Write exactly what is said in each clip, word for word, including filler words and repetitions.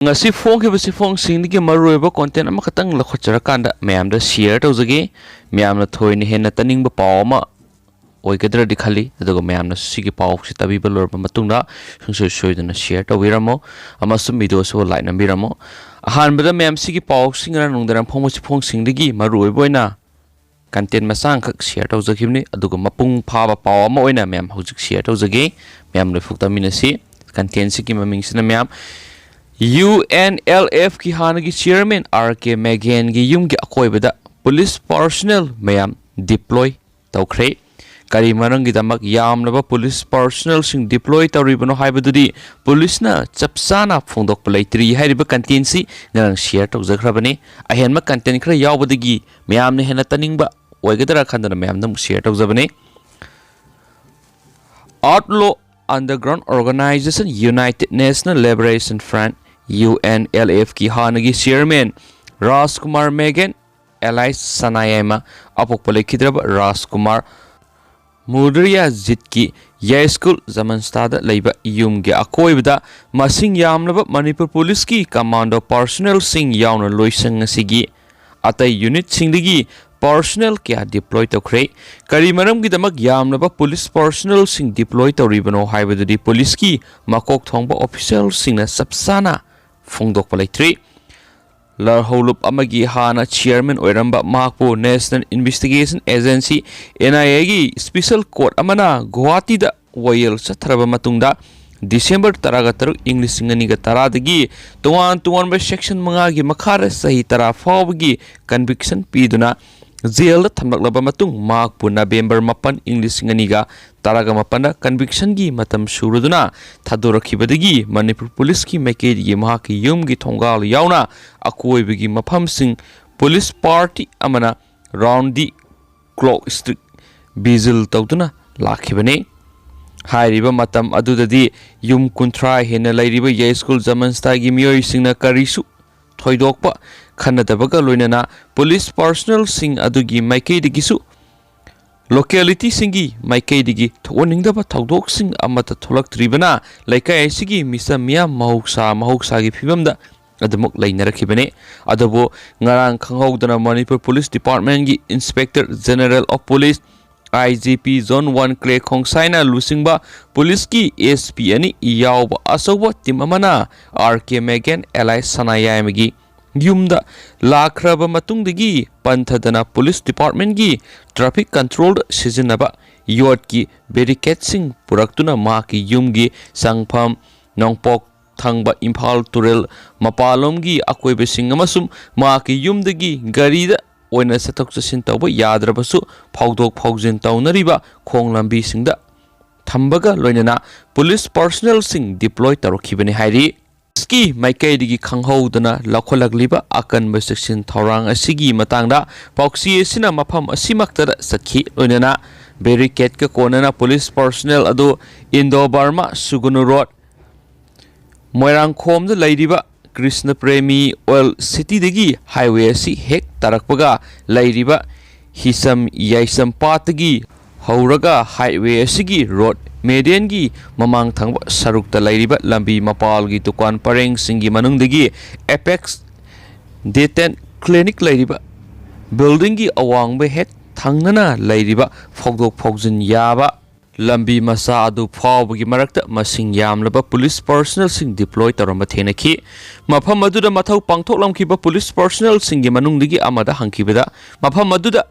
ꯉꯁꯤ ꯐꯣꯡꯈꯤꯕ ꯆꯦꯐꯣꯡꯁꯤꯡꯗꯒꯤ ꯃꯔꯨꯑꯣꯏꯕ content ꯑꯃꯈꯛꯇꯪ ꯂꯧꯈꯠꯆꯔꯀꯥꯟꯗ ꯃꯌꯥꯝꯗ share ꯇꯧꯖꯒꯦ꯫ ꯃꯌꯥꯝꯅ ꯊꯣꯏꯅ ꯍꯦꯟꯅ ꯇꯥꯅꯤꯡꯕ ꯄꯥꯎ ꯑꯃ ꯑꯣꯏꯒꯗ꯭ꯔꯗꯤ ꯈꯜꯂꯤ, ꯑꯗꯨꯒ ꯃꯌꯥꯝꯅꯁꯨ ꯁꯤꯒꯤ ꯄꯥꯎꯁꯤ ꯇꯥꯕꯤꯕ ꯂꯣꯏꯔꯕ ꯃꯇꯨꯡꯗ ꯁꯨꯡꯁꯣꯏ ꯁꯣꯏꯗꯅ share ꯇꯧꯕꯤꯔꯝꯃꯣ, ꯑꯃꯁꯨꯡ video ꯑꯁꯤꯕꯨ like ꯅꯝꯕꯤꯔꯝꯃꯣ꯫ ꯑꯍꯥꯟꯕꯗ ꯃꯌꯥꯝ, ꯁꯤꯒꯤ ꯄꯥꯎꯁꯤꯡ ꯉꯔꯥꯡ ꯅꯨꯡꯗꯥꯡ ꯐꯣꯡꯕ ꯆꯦꯐꯣꯡꯁꯤꯡꯗꯒꯤ ꯃꯔꯨꯑꯣꯏꯕ ꯑꯣꯏꯅ content ꯃꯆꯥ ꯑꯃꯈꯛ share ꯇꯧꯖꯈꯤꯕꯅꯤ, ꯑꯗꯨꯒ ꯃꯄꯨꯡ ꯐꯥꯕ ꯄꯥꯎ ꯑꯃ ꯑꯣꯏꯅ ꯃꯌꯥꯝ ꯍꯧꯖꯤꯛ share ꯇꯧꯖꯒꯦ꯫ ꯃꯌꯥꯝ ꯂꯣꯏꯐꯥꯎ ꯇꯥꯃꯤꯟꯅꯁꯤ꯫ Contentꯁꯤꯒꯤ ꯃꯃꯤꯡꯁꯤꯅ ꯃꯌꯥꯝ, UNLFꯀꯤ ꯍꯥꯟꯅꯒꯤ chairman RK Meghanꯒꯤ ꯌꯨꯝꯒꯤ ꯑꯀꯣꯏꯕꯗ police personnel ꯃꯌꯥꯝ deploy ꯇꯧꯈ꯭ꯔꯦ꯫ ꯀꯔꯤ ꯃꯔꯝꯒꯤꯗꯃꯛ ꯌꯥꯝꯂꯕ police personnelꯁꯤꯡ deploy ꯇꯧꯔꯤꯕꯅꯣ ꯍꯥꯏꯕꯗꯨꯗꯤ policeꯅ ꯆꯞ ꯆꯥꯅ ꯐꯣꯡꯗꯣꯛꯄ ꯂꯩꯇ꯭ꯔꯤ꯫ ꯍꯥꯏꯔꯤꯕ contentꯁꯤ ꯉꯔꯥꯡ share ꯇꯧꯖꯈ꯭ꯔꯕꯅꯤ꯫ ꯑꯍꯦꯟꯕ content ꯈꯔ ꯌꯥꯎꯕꯗꯒꯤ ꯃꯌꯥꯝꯅ ꯍꯦꯟꯅ ꯇꯥꯅꯤꯡꯕ ꯑꯣꯏꯒꯗ꯭ꯔꯥ ꯈꯟꯗꯨꯅ ꯃꯌꯥꯝꯗ ꯑꯃꯨꯛ share ꯇꯧꯖꯕꯅꯤ꯫ Outlaw Underground Organization United National Liberation Front, UNLFꯀꯤ ꯍꯥꯟꯅꯒꯤ chairman ꯔꯥꯖꯀꯨꯃꯥꯔ Meghan alias ꯁꯅꯥꯌꯥꯏꯃ ꯑꯄꯣꯛꯄ ꯂꯩꯈꯤꯗ꯭ꯔꯕ ꯔꯥꯖꯀꯨꯃꯥꯔ ꯃꯨꯗꯔꯤꯌꯥꯖꯤꯠꯀꯤ ꯌꯥꯏꯁ꯭ꯀꯨꯜ ꯖꯃꯟꯁꯇꯥꯗ ꯂꯩꯕ ꯌꯨꯝꯒꯤ ꯑꯀꯣꯏꯕꯗ ꯃꯁꯤꯡ ꯌꯥꯝꯂꯕ ꯃꯅꯤꯄꯨꯔ policeꯀꯤ commando personnelꯁꯤꯡ ꯌꯥꯎꯅ ꯂꯣꯏꯁꯪ ꯑꯁꯤꯒꯤ ꯑꯇꯩ unitꯁꯤꯡꯗꯒꯤ personnel ꯀꯌꯥ deploy ꯇꯧꯈ꯭ꯔꯦ꯫ ꯀꯔꯤ ꯃꯔꯝꯒꯤꯗꯃꯛ ꯌꯥꯝꯂꯕ police personnelꯁꯤꯡ deploy ꯇꯧꯔꯤꯕꯅꯣ ꯍꯥꯏꯕꯗꯨꯗꯤ policeꯀꯤ ꯃꯀꯣꯛ ꯊꯣꯡꯕ officialꯁꯤꯡꯅ ꯆꯞ ꯆꯥꯅ ꯐꯣꯡꯗꯣꯛꯄ ꯂꯩꯇ꯭ꯔꯤ꯫ ꯂꯥꯜꯍꯧꯂꯨꯞ ꯑꯃꯒꯤ ꯍꯥꯟꯅ chairman ꯑꯣꯏꯔꯝꯕ ꯃꯍꯥꯛꯄꯨ National Investigation Agency, NIAꯒꯤ special court ꯑꯃꯅ ꯒꯨꯋꯥꯍꯥꯇꯤꯗ ꯋꯥꯌꯦꯜ ꯆꯠꯊꯔꯕ ꯃꯇꯨꯡꯗ, December ꯇꯔꯥꯒ ꯇꯔꯨꯛ, ꯏꯪ ꯂꯤꯁꯤꯡ ꯑꯅꯤꯒ ꯇꯔꯥꯗꯒꯤ ꯇꯣꯉꯥꯟ ꯇꯣꯉꯥꯟꯕ section ꯃꯉꯥꯒꯤ ꯃꯈꯥꯗ ꯆꯍꯤ ꯇꯔꯥ ꯐꯥꯎꯕꯒꯤ conviction ꯄꯤꯗꯨꯅ jailꯗ ꯊꯝꯂꯛꯂꯕ ꯃꯇꯨꯡ, ꯃꯍꯥꯛꯄꯨ November ꯃꯥꯄꯟ, ꯏꯪ ꯂꯤꯁꯤꯡ ꯑꯅꯤꯒ ꯇꯔꯥꯒ ꯃꯥꯄꯟꯗ convictionꯒꯤ ꯃꯇꯝ ꯁꯨꯔꯗꯨꯅ ꯊꯥꯗꯣꯔꯛꯈꯤꯕꯗꯒꯤ ꯃꯅꯤꯄꯨꯔ policeꯀꯤ ꯃꯥꯏꯀꯩꯗꯒꯤ ꯃꯍꯥꯛꯀꯤ ꯌꯨꯝꯒꯤ ꯊꯣꯡꯒꯥꯜ ꯌꯥꯎꯅ ꯑꯀꯣꯏꯕꯒꯤ ꯃꯐꯝꯁꯤꯡ police party ꯑꯃꯅ round the clock strict vigil ꯇꯧꯗꯨꯅ ꯂꯥꯛꯈꯤꯕꯅꯤ꯫ ꯍꯥꯏꯔꯤꯕ ꯃꯇꯝ ꯑꯗꯨꯗꯗꯤ ꯌꯨꯝ ꯀꯨꯟꯊ꯭ꯔꯥ ꯍꯦꯟꯅ ꯂꯩꯔꯤꯕ ꯌꯥꯏꯁ꯭ꯀꯨꯜ ꯖꯃꯟꯁꯇꯥꯒꯤ ꯃꯤꯑꯣꯏꯁꯤꯡꯅ ꯀꯔꯤꯁꯨ ꯊꯣꯏꯗꯣꯛꯄ ꯈꯟꯅꯗꯕꯒ ꯂꯣꯏꯅꯅ police personnelꯁꯤꯡ ꯑꯗꯨꯒꯤ ꯃꯥꯏꯀꯩꯗꯒꯤꯁꯨ Localityꯁꯤꯡꯒꯤ ꯃꯥꯏꯀꯩꯗꯒꯤ ꯊꯣꯛꯍꯟꯅꯤꯡꯗꯕ ꯊꯧꯗꯣꯛꯁꯤꯡ ꯑꯃꯠꯇ ꯊꯣꯛꯂꯛꯇ꯭ꯔꯤꯕꯅ ꯂꯩꯀꯥꯏ ꯑꯁꯤꯒꯤ ꯃꯤꯆꯝ ꯃꯤꯌꯥꯝ ꯃꯍꯧꯁꯥ ꯃꯍꯧꯁꯥꯒꯤ ꯐꯤꯕꯝꯗ ꯑꯗꯨꯃꯛ ꯂꯩꯅꯔꯛꯈꯤꯕꯅꯤ꯫ ꯑꯗꯨꯕꯨ ꯉꯔꯥꯡ ꯈꯪꯍꯧꯗꯅ ꯃꯅꯤꯄꯨꯔ ꯄꯨꯂꯤꯁ ꯗꯤꯄꯥꯔꯠꯃꯦꯟꯒꯤ Inspector General of Police, I G P Zone One ꯀ꯭ꯂꯦ ꯈꯣꯡꯁꯥꯏꯅ ꯂꯨꯆꯤꯡꯕ ꯄꯨꯂꯤꯁꯀꯤ S P ꯑꯅꯤ ꯌꯥꯎꯕ ꯑꯆꯧꯕ ꯇꯤꯝ ꯑꯃꯅ R K Megan alias ꯁꯅꯥꯌꯥꯏꯃꯒꯤ ꯌꯨꯝꯗ ꯂꯥꯛꯈ꯭ꯔꯕ ꯃꯇꯨꯡꯗꯒꯤ ꯄꯟꯊꯗꯅ ꯄꯨꯂꯤꯁ ꯗꯤꯄꯥꯔꯠꯃꯦꯟꯒꯤ traffic controlꯗ ꯁꯤꯖꯤꯟꯅꯕ ꯌꯣꯠꯀꯤ barricadeꯁꯤꯡ ꯄꯨꯔꯛꯇꯨꯅ ꯃꯍꯥꯛꯀꯤ ꯌꯨꯝꯒꯤ ꯆꯪꯐꯝ, ꯅꯣꯡꯄꯣꯛ ꯊꯪꯕ ꯏꯝꯐꯥꯜ ꯇꯨꯔꯦꯜ ꯃꯄꯥꯜꯂꯣꯝꯒꯤ ꯑꯀꯣꯏꯕꯁꯤꯡ ꯑꯃꯁꯨꯡ ꯃꯍꯥꯛꯀꯤ ꯌꯨꯝꯗꯒꯤ ꯒꯥꯔꯤꯗ ꯑꯣꯏꯅ ꯆꯠꯊꯣꯛ ꯆꯠꯁꯤꯟ ꯇꯧꯕ ꯌꯥꯗ꯭ꯔꯕꯁꯨ ꯐꯥꯎꯗꯣꯛ ꯐꯥꯎꯖꯤꯟ ꯇꯧꯅꯔꯤꯕ ꯈꯣꯡ ꯂꯝꯕꯤꯁꯤꯡꯗ ꯊꯝꯕꯒ ꯂꯣꯏꯅꯅ ꯄꯨꯂꯤꯁ personnelꯁꯤꯡ deploy ꯇꯧꯔꯛꯈꯤꯕꯅꯤ ꯍꯥꯏꯔꯤ꯫ ꯄꯨꯂꯤꯁꯀꯤ ꯃꯥꯏꯀꯩꯗꯒꯤ ꯈꯪꯍꯧꯗꯅ ꯂꯧꯈꯠꯂꯛꯂꯤꯕ ꯑꯀꯟꯕ ꯆꯦꯛꯁꯤꯟ ꯊꯧꯔꯥꯡ ꯑꯁꯤꯒꯤ ꯃꯇꯥꯡꯗ ꯄꯥꯎꯆꯦ ꯑꯁꯤꯅ ꯃꯐꯝ ꯑꯁꯤꯃꯛꯇꯗ ꯆꯠꯈꯤ꯫ ꯂꯣꯏꯅꯅ barricadeꯀ ꯀꯣꯟꯅꯅ ꯄꯨꯂꯤꯁ personnel ꯑꯗꯨ ꯏꯟꯗꯣ ꯕꯔꯃꯥ ꯁꯨꯒꯨꯅꯨ ꯔꯣꯗ, ꯃꯣꯏꯔꯥꯡꯈꯣꯝꯗ ꯂꯩꯔꯤꯕ ꯀ꯭ꯔꯤꯁꯅ ꯄ꯭ꯔꯦꯃꯤ ꯑꯣꯏꯜ ꯁꯤꯇꯤꯗꯒꯤ highway ꯑꯁꯤ ꯍꯦꯛ ꯇꯥꯔꯛꯄꯒ ꯂꯩꯔꯤꯕ ꯍꯤꯁꯝ ꯌꯥꯏꯁꯝ ꯄꯥꯠꯇꯒꯤ ꯍꯧꯔꯒ highway ꯑꯁꯤꯒꯤ ꯔꯣꯗ medianꯒꯤ ꯃꯃꯥꯡ ꯊꯪꯕ ꯁꯔꯨꯛꯇ ꯂꯩꯔꯤꯕ ꯂꯝꯕꯤ ꯃꯄꯥꯜꯒꯤ ꯗꯨꯀꯥꯟ ꯄꯔꯦꯡꯁꯤꯡꯒꯤ ꯃꯅꯨꯡꯗꯒꯤ Apex Dental Clinic ꯂꯩꯔꯤꯕ buildingꯒꯤ ꯑꯋꯥꯡꯕ ꯍꯦꯛ ꯊꯪꯅꯅ ꯂꯩꯔꯤꯕ ꯐꯥꯎꯗꯣꯛ ꯐꯥꯎꯖꯤꯟ ꯌꯥꯕ ꯂꯝꯕꯤ ꯃꯆꯥ ꯑꯗꯨ ꯐꯥꯎꯕꯒꯤ ꯃꯔꯛꯇ ꯃꯁꯤꯡ ꯌꯥꯝꯂꯕ ꯄꯨꯂꯤꯁ personnelꯁꯤꯡ deploy ꯇꯧꯔꯝꯕ ꯊꯦꯡꯅꯈꯤ꯫ ꯃꯐꯝ ꯑꯗꯨꯗ ꯃꯊꯧ ꯄꯥꯡꯊꯣꯛꯂꯝꯈꯤꯕ ꯄꯨꯂꯤꯁ personnelꯁꯤꯡꯒꯤ ꯃꯅꯨꯡꯗꯒꯤ ꯑꯃꯗ ꯍꯪꯈꯤꯕꯗ, ꯃꯐꯝ ꯑꯗꯨꯗ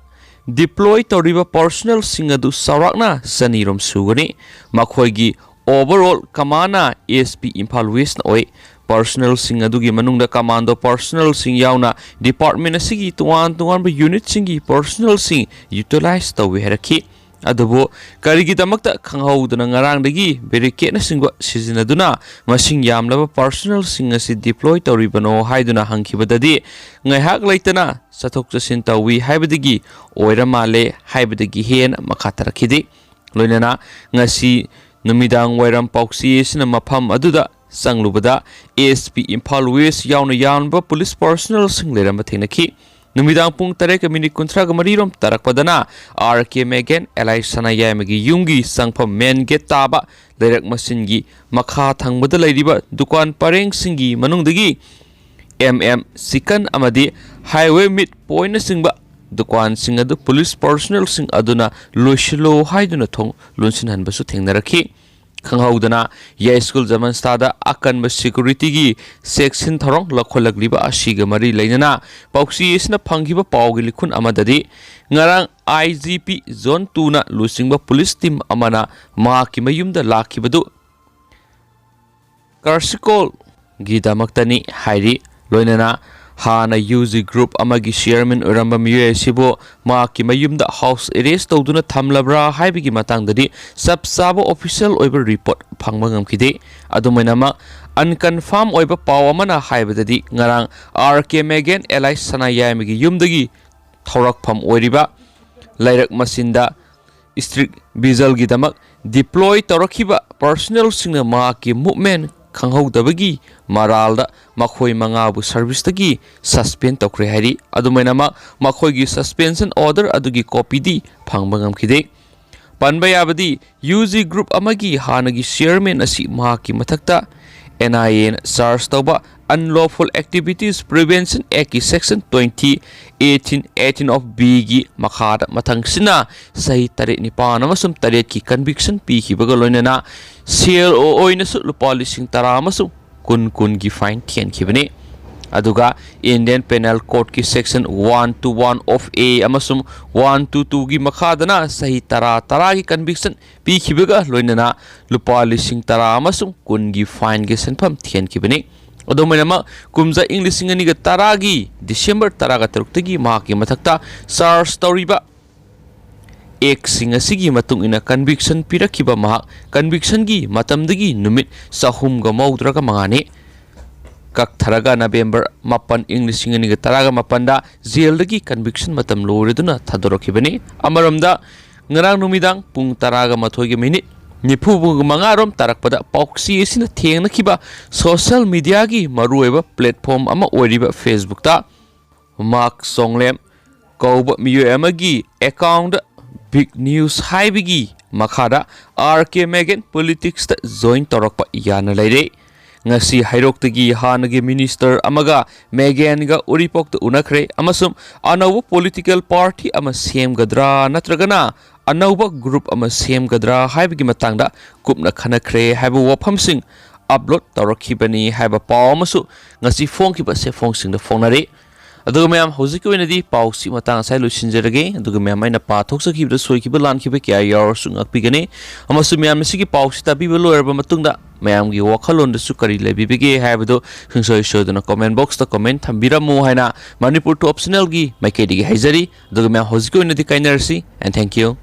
deploy ꯇꯧꯔꯤꯕ personnelꯁꯤꯡ ꯑꯗꯨ ꯆꯥꯎꯔꯥꯛꯅ ꯆꯅꯤꯔꯣꯝ ꯁꯨꯒꯅꯤ꯫ ꯃꯈꯣꯏꯒꯤ overall commandꯅ S P ꯏꯝꯐꯥꯜ Westꯅ ꯑꯣꯏ꯫ Personnelꯁꯤꯡ ꯑꯗꯨꯒꯤ ꯃꯅꯨꯡꯗ commando personnelꯁꯤꯡ ꯌꯥꯎꯅ department ꯑꯁꯤꯒꯤ ꯇꯣꯉꯥꯟ ꯇꯣꯉꯥꯟꯕ unitꯁꯤꯡꯒꯤ personnelꯁꯤꯡ utilize ꯇꯧꯏ ꯍꯥꯏꯔꯛꯈꯤ꯫ ꯑꯗꯨꯕꯨ ꯀꯔꯤꯒꯤꯗꯃꯛꯇ ꯈꯪꯍꯧꯗꯅ ꯉꯔꯥꯡꯗꯒꯤ barricadeꯅꯆꯤꯡꯕ ꯁꯤꯖꯤꯟꯅꯗꯨꯅ ꯃꯁꯤꯡ ꯌꯥꯝꯂꯕ personnelꯁꯤꯡ ꯑꯁꯤ deploy ꯇꯧꯔꯤꯕꯅꯣ ꯍꯥꯏꯗꯨꯅ ꯍꯪꯈꯤꯕꯗꯗꯤ, ꯉꯥꯏꯍꯥꯛ ꯂꯩꯇꯅ ꯆꯠꯊꯣꯛ ꯆꯠꯁꯤꯟ ꯇꯧꯏ ꯍꯥꯏꯕꯗꯒꯤ ꯑꯣꯏꯔ ꯃꯥꯜꯂꯦ ꯍꯥꯏꯕꯗꯒꯤ ꯍꯦꯟꯅ ꯃꯈꯥ ꯇꯥꯔꯛꯈꯤꯗꯦ꯫ ꯂꯣꯏꯅꯅ ꯉꯁꯤ ꯅꯨꯃꯤꯗꯥꯡ ꯋꯥꯏꯔꯝ ꯄꯥꯎꯆꯦ ꯑꯁꯤꯅ ꯃꯐꯝ ꯑꯗꯨꯗ ꯆꯪꯂꯨꯕꯗ S P ꯏꯝꯐꯥꯜ West ꯌꯥꯎꯅ ꯌꯥꯝꯂꯕ ꯄꯨꯂꯤꯁ personnelꯁꯤꯡ ꯂꯩꯔꯝꯕ ꯊꯦꯡꯅꯈꯤ꯫ ꯅꯨꯃꯤꯗꯥꯡ ꯄꯨꯡ ꯇꯔꯦꯠꯀ ꯃꯤꯅꯤꯠ ꯀꯨꯟꯊ꯭ꯔꯥꯒ ꯃꯔꯤꯔꯣꯝ ꯇꯥꯔꯛꯄꯗꯅ ꯑꯥꯔ ꯀꯦ ꯃꯦꯒꯦꯟ ꯑꯦꯂꯥꯏ ꯁꯅꯥꯌꯥꯏꯃꯒꯤ ꯌꯨꯝꯒꯤ ꯆꯪꯐꯝ ꯃꯦꯟ ꯒꯦꯠ ꯇꯥꯕ ꯂꯩꯔꯛ ꯃꯆꯤꯟꯒꯤ ꯃꯈꯥ ꯊꯪꯕꯗ ꯂꯩꯔꯤꯕ ꯗꯨꯀꯥꯟ ꯄꯔꯦꯡꯁꯤꯡꯒꯤ ꯃꯅꯨꯡꯗꯒꯤ ꯑꯦꯝ ꯑꯦꯝ ꯆꯤꯀꯟ ꯑꯃꯗꯤ ꯍꯥꯏꯋꯦ ꯃꯤꯠ ꯄꯣꯏꯟꯠꯅꯆꯤꯡꯕ ꯗꯨꯀꯥꯟꯁꯤꯡ ꯑꯗꯨ ꯄꯨꯂꯤꯁ ꯄꯥꯔꯁꯣꯅꯦꯜꯁꯤꯡ ꯑꯗꯨꯅ ꯂꯣꯏꯁꯤꯜꯂꯨ ꯍꯥꯏꯗꯨꯅ ꯊꯣꯡ ꯂꯣꯟꯁꯤꯟꯍꯟꯕꯁꯨ ꯊꯦꯡꯅꯔꯛꯈꯤ꯫ ꯈꯪꯍꯧꯗꯅ ꯌꯥꯏꯁ꯭ꯀꯨꯜ ꯖꯃꯟꯁꯇꯥꯗ ꯑꯀꯟꯕ ꯁꯦꯀ꯭ꯌꯨꯔꯤꯇꯤꯒꯤ ꯆꯦꯛꯁꯤꯟ ꯊꯧꯔꯥꯡ ꯂꯧꯈꯠꯂꯛꯂꯤꯕ ꯑꯁꯤꯒ ꯃꯔꯤ ꯂꯩꯅꯅ ꯄꯥꯎꯆꯦ ꯑꯁꯤꯅ ꯐꯪꯈꯤꯕ ꯄꯥꯎꯒꯤ ꯂꯤꯈꯨꯟ ꯑꯃꯗꯗꯤ ꯉꯔꯥꯡ ꯑꯥꯏ ꯖꯤ ꯄꯤ ꯖꯣꯟ ꯇꯨꯅ ꯂꯨꯆꯤꯡꯕ ꯄꯨꯂꯤꯁ ꯇꯤꯝ ꯑꯃꯅ ꯃꯍꯥꯛꯀꯤ ꯃꯌꯨꯝꯗ ꯂꯥꯛꯈꯤꯕꯗꯨ ꯀꯥꯔꯁꯤꯀꯣꯜꯒꯤꯗꯃꯛꯇꯅꯤ ꯍꯥꯏꯔꯤ꯫ ꯂꯣꯏꯅꯅ ꯍꯥꯟꯅ ꯌꯨ ꯖꯤ ꯒ꯭ꯔꯨꯞ ꯑꯃꯒꯤ ꯆꯤꯌꯔꯃꯦꯟ ꯑꯣꯏꯔꯝꯕ ꯃꯤꯑꯣꯏ ꯑꯁꯤꯕꯨ ꯃꯍꯥꯛꯀꯤ ꯃꯌꯨꯝꯗ ꯍꯥꯎꯁ ꯑꯦꯔꯦꯁ ꯇꯧꯗꯨꯅ ꯊꯝꯂꯕ꯭ꯔꯥ ꯍꯥꯏꯕꯒꯤ ꯃꯇꯥꯡꯗꯗꯤ ꯆꯞ ꯆꯥꯕ ꯑꯣꯐꯤꯁꯤꯌꯦꯜ ꯑꯣꯏꯕ ꯔꯤꯄꯣꯔꯠ ꯐꯪꯕ ꯉꯝꯈꯤꯗꯦ꯫ ꯑꯗꯨꯝ ꯑꯣꯏꯅꯃꯛ, ꯑꯟꯀꯟꯐꯥꯔꯝ ꯑꯣꯏꯕ ꯄꯥꯎ ꯑꯃꯅ ꯍꯥꯏꯕꯗꯗꯤ ꯉꯔꯥꯡ ꯑꯥꯔ ꯀꯦ ꯃꯦꯒꯦꯟ ꯑꯦꯂꯥꯏꯁ ꯁꯅꯥꯌꯥꯏꯃꯒꯤ ꯌꯨꯝꯗꯒꯤ ꯊꯧꯔꯛꯐꯝ ꯑꯣꯏꯔꯤꯕ ꯂꯩꯔꯛ ꯃꯆꯤꯟꯗ ꯏꯁꯇ꯭ꯔꯤꯛ ꯚꯤꯖꯜꯒꯤꯗꯃꯛ ꯗꯤꯄ꯭ꯂꯣꯏ ꯇꯧꯔꯛꯈꯤꯕ ꯄꯥꯔꯁꯣꯅꯦꯜꯁꯤꯡꯅ ꯃꯍꯥꯛꯀꯤ ꯃꯨꯚꯃꯦꯟ ꯈꯪꯍꯧꯗꯕꯒꯤ ꯃꯔꯥꯜꯗ ꯃꯈꯣꯏ ꯃꯉꯥꯕꯨ ꯁꯔꯚꯤꯁꯇꯒꯤ ꯁꯁꯄꯦꯟ ꯇꯧꯈ꯭ꯔꯦ ꯍꯥꯏꯔꯤ꯫ ꯑꯗꯨꯝ ꯑꯣꯏꯅꯃꯛ, ꯃꯈꯣꯏꯒꯤ ꯁꯁꯄꯦꯟꯁꯟ ꯑꯣꯔꯗꯔ ꯑꯗꯨꯒꯤ ꯀꯣꯄꯤꯗꯤ ꯐꯪꯕ ꯉꯝꯈꯤꯗꯦ꯫ ꯄꯟꯕ ꯌꯥꯕꯗꯤ, ꯌꯨ ꯖꯤ ꯒ꯭ꯔꯨꯞ ꯑꯃꯒꯤ ꯍꯥꯟꯅꯒꯤ ꯆꯤꯌꯔꯃꯦꯟ ꯑꯁꯤ ꯃꯍꯥꯛꯀꯤ ꯃꯊꯛꯇ ꯑꯦꯟ ꯑꯥꯏ ꯑꯦꯅ ꯆꯥꯔꯖ ꯇꯧꯕ Unlawful Activities Prevention Actꯀꯤ section twenty eighteen eighteen of ꯕꯤꯒꯤ ꯃꯈꯥꯗ ꯃꯊꯪꯁꯤꯅ ꯆꯍꯤ ꯇꯔꯦꯠ, ꯅꯤꯄꯥꯟ ꯑꯃꯁꯨꯡ ꯇꯔꯦꯠꯀꯤ ꯀꯟꯚꯤꯛꯁꯟ ꯄꯤꯈꯤꯕꯒ ꯂꯣꯏꯅꯅ ꯁꯦꯜ ꯑꯣꯏꯅꯁꯨ ꯂꯨꯄꯥ ꯂꯤꯁꯤꯡ ꯇꯔꯥ ꯑꯃꯁꯨꯡ ꯀꯨꯟ ꯀꯨꯟꯒꯤ ꯐꯥꯏꯟ ꯊꯤꯍꯟꯈꯤꯕꯅꯤ꯫ ꯑꯗꯨꯒ Indian Penal Codeꯀꯤ section one two one of A ꯑꯃꯁꯨꯡ ꯋꯥꯟ ꯇꯨ ꯇꯨꯒꯤ ꯃꯈꯥꯗꯅ ꯆꯍꯤ ꯇꯔꯥ, ꯇꯔꯥꯒꯤ ꯀꯟꯚꯤꯛꯁꯟ ꯄꯤꯈꯤꯕꯒ ꯂꯣꯏꯅꯅ ꯂꯨꯄꯥ ꯂꯤꯁꯤꯡ ꯇꯔꯥ ꯑꯃꯁꯨꯡ ꯀꯨꯟꯒꯤ ꯐꯥꯏꯟꯒꯤ ꯁꯦꯟꯐꯝ ꯊꯤꯍꯟꯈꯤꯕꯅꯤ꯫ ꯑꯗꯨꯝ ꯑꯣꯏꯅꯃꯛ, ꯀꯨꯝꯖꯥ ꯏꯪ ꯂꯤꯁꯤꯡ ꯑꯅꯤꯒ ꯇꯔꯥꯒꯤ ꯗꯤꯁꯦꯝꯕꯔ ꯇꯔꯥꯒ ꯇꯔꯨꯛꯇꯒꯤ ꯃꯍꯥꯛꯀꯤ ꯃꯊꯛꯇ ꯆꯥꯔꯖ ꯇꯧꯔꯤꯕ ꯑꯦꯛꯁꯤꯡ ꯑꯁꯤꯒꯤ ꯃꯇꯨꯡ ꯏꯟꯅ ꯀꯟꯚꯤꯛꯁꯟ ꯄꯤꯔꯛꯈꯤꯕ ꯃꯍꯥꯛ ꯀꯟꯚꯤꯛꯁꯟꯒꯤ ꯃꯇꯝꯗꯒꯤ ꯅꯨꯃꯤꯠ ꯆꯍꯨꯝꯒ ꯃꯧꯗ꯭ꯔꯥꯒ ꯃꯉꯥꯅꯤ꯫ ꯀꯛꯊꯔꯒ ꯅꯕꯦꯝꯕꯔ ꯃꯥꯄꯟ, ꯏꯪ ꯂꯤꯁꯤꯡ ꯑꯅꯤꯒ ꯇꯔꯥꯒ ꯃꯥꯄꯟꯗ ꯖꯦꯜꯗꯒꯤ ꯀꯟꯚꯤꯛꯁꯟ ꯃꯇꯝ ꯂꯣꯏꯔꯗꯨꯅ ꯊꯥꯗꯣꯔꯛꯈꯤꯕꯅꯤ꯫ ꯑꯃꯔꯣꯝꯗ, ꯉꯔꯥꯡ ꯅꯨꯃꯤꯗꯥꯡ ꯄꯨꯡ ꯇꯔꯥꯒ ꯃꯥꯊꯣꯏꯒꯤ ꯃꯤꯅꯤꯠ ꯅꯤꯐꯨ ꯃꯉꯥꯔꯣꯝ ꯇꯥꯔꯛꯄꯗ ꯄꯥꯎꯆꯦ ꯑꯁꯤꯅ ꯊꯦꯡꯅꯈꯤꯕ ꯁꯣꯁꯤꯌꯦꯜ ꯃꯤꯗꯤꯌꯥꯒꯤ ꯃꯔꯨꯑꯣꯏꯕ ꯄ꯭ꯂꯦꯠꯐꯣꯝ ꯑꯃ ꯑꯣꯏꯔꯤꯕ ꯐꯦꯁꯕꯨꯛꯇ ꯃꯥꯔꯛ ꯆꯣꯡꯂꯦꯝ ꯀꯧꯕ ꯃꯤꯑꯣꯏ ꯑꯃꯒꯤ ꯑꯦꯀꯥꯎꯟꯗ ꯕꯤꯒ ꯅ꯭ꯌꯨꯁ ꯍꯥꯏꯕꯒꯤ ꯃꯈꯥꯗ ꯑꯥꯔ ꯀꯦ ꯃꯦꯒꯦꯟ ꯄꯣꯂꯤꯇꯤꯛꯁꯇ ꯖꯣꯏꯟ ꯇꯧꯔꯛꯄ ꯌꯥꯅ ꯂꯩꯔꯦ꯫ ꯉꯁꯤ ꯍꯩꯔꯣꯛꯇꯒꯤ ꯍꯥꯟꯅꯒꯤ ꯃꯤꯅꯤꯁꯇꯔ ꯑꯃꯒ ꯃꯦꯒꯦꯟꯒ ꯎꯔꯤꯄꯣꯛꯇ ꯎꯅꯈ꯭ꯔꯦ ꯑꯃꯁꯨꯡ ꯑꯅꯧꯕ ꯄꯣꯂꯤꯇꯤꯀꯦꯜ ꯄꯥꯔꯇꯤ ꯑꯃ ꯁꯦꯝꯒꯗ꯭ꯔꯥ ꯅꯠꯇ꯭ꯔꯒꯅ ꯑꯅꯧꯕ ꯒ꯭ꯔꯨꯞ ꯑꯃ ꯁꯦꯝꯒꯗ꯭ꯔꯥ ꯍꯥꯏꯕꯒꯤ ꯃꯇꯥꯡꯗ ꯀꯨꯞꯅ ꯈꯟꯅꯈ꯭ꯔꯦ ꯍꯥꯏꯕ ꯋꯥꯐꯝꯁꯤꯡ ꯑꯞꯂꯣꯗ ꯇꯧꯔꯛꯈꯤꯕꯅꯤ ꯍꯥꯏꯕ ꯄꯥꯎ ꯑꯃꯁꯨ ꯉꯁꯤ ꯐꯣꯡꯈꯤꯕ ꯆꯦꯐꯣꯡꯁꯤꯡꯗ ꯐꯣꯡꯅꯔꯤ꯫ ꯑꯗꯨꯒ ꯃꯌꯥꯝ, ꯍꯧꯖꯤꯛꯀꯤ ꯑꯣꯏꯅꯗꯤ ꯄꯥꯎꯁꯤ ꯃꯇꯥꯡ ꯑꯁꯥꯏ ꯂꯣꯏꯁꯤꯟꯖꯔꯒꯦ꯫ ꯑꯗꯨꯒ ꯃꯌꯥꯝ, ꯑꯩꯅ ꯄꯥꯊꯣꯛꯆꯈꯤꯕꯗ ꯁꯣꯏꯈꯤꯕ ꯂꯥꯟꯈꯤꯕ ꯀꯌꯥ ꯌꯥꯎꯔꯁꯨ ꯉꯥꯛꯄꯤꯒꯅꯤ꯫ ꯑꯃꯁꯨꯡ ꯃꯌꯥꯝ, ꯃꯁꯤꯒꯤ ꯄꯥꯎꯁꯤ ꯇꯥꯕꯤꯕ ꯂꯣꯏꯔꯕ ꯃꯇꯨꯡꯗ ꯃꯌꯥꯝꯒꯤ ꯋꯥꯈꯜꯂꯣꯟꯗꯁꯨ ꯀꯔꯤ ꯂꯩꯕꯤꯕꯒꯦ ꯍꯥꯏꯕꯗꯨ ꯁꯨꯡꯁꯣꯏ ꯁꯣꯏꯗꯅ ꯀꯣꯃꯦꯟ ꯕꯣꯛꯁꯇ ꯀꯣꯃꯦꯟ ꯊꯝꯕꯤꯔꯝꯃꯨ ꯍꯥꯏꯅ ꯃꯅꯤꯄꯨꯔ ꯇꯣꯞ ꯆꯦꯅꯦꯜꯒꯤ ꯃꯥꯏꯀꯩꯗꯒꯤ ꯍꯥꯏꯖꯔꯤ꯫ ꯑꯗꯨꯒ ꯃꯌꯥꯝ, ꯍꯧꯖꯤꯛꯀꯤ ꯑꯣꯏꯅꯗꯤ ꯀꯥꯏꯅꯔꯁꯤ, and thank you꯫